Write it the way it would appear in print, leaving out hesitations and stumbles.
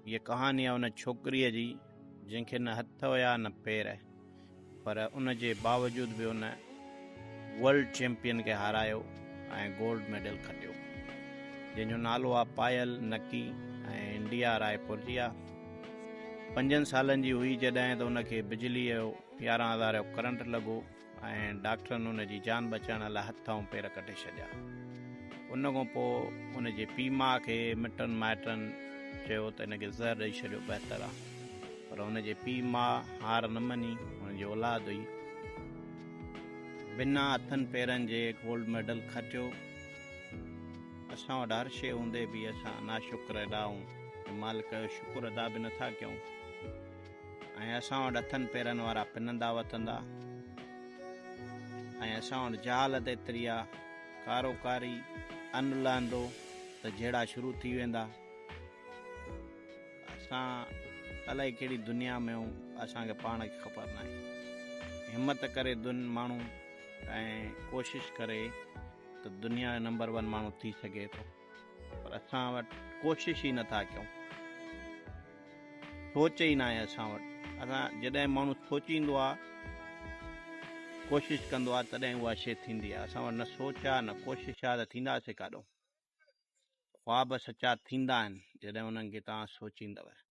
هيء ڪهاڻي آهي ان ڇوڪريء جي جنهن کي نه هٿ هيا نه پير پر ان جي باوجود به ان ورلڊ چيمپيئن کي هارايو ۽ گولڊ ميڊل کٽيو جنهن جو نالو آهي پايل نڪي ۽ انڊيا رائپور جي آهي. پنجن سالن جي هئي جڏهن ته ان کي بجليء جو 11,000 جو ڪرنٽ لڳو. ۽ ڊاڪٽرن ان جي جان بچائڻ لاء هٿ ۽ پير ڪٽي ڇڏيا. ان کان پوء ان جي پيء ماء کي مٽن مائٽن چيو ته ان کي زهر ڏئي ڇڏيو بهتر آ. پر ان جي پيء ماء هار نه مڃي، ان جي اولاد هئي. بنا هٿن پيرن جي گولڊ ميڊل کٽيو. اسان وٽ هر شيء هوندي به اسان ناشڪر ايڏا آهيون جو مالڪ جو شڪر ادا به نٿا ڪيون. ۽ اسان وٽ هٿن پيرن وارا پنندا وتندا ۽ اسان وٽ جهالت ايتري آ ڪارو ڪاري ان لهندو ته جهيڙا شروع ٿي ويندا. اسان الائي ڪهڙي دنيا ۾ آهيون اسان کي پاڻ کي خبر ناهي. همت ڪري دن ماڻهو ۽ ڪوشش ڪري ته دنيا جو نمبر ون ماڻهو ٿي سگهي ٿو پر اسان وٽ ڪوشش ئي نٿا ڪيون. سوچ ئي ناهي اسان وٽ. اسان جڏهن ماڻهو سوچيندو آ ڪوشش ڪندو آ تڏهن اها شيء ٿيندي آ. اسان وٽ نه سوچ آ نه ڪوشش آ ته ٿينداسين ڪاڏو. خواب سچا ٿيندا آهن جڏهن انهن کي توهان سوچيندؤ.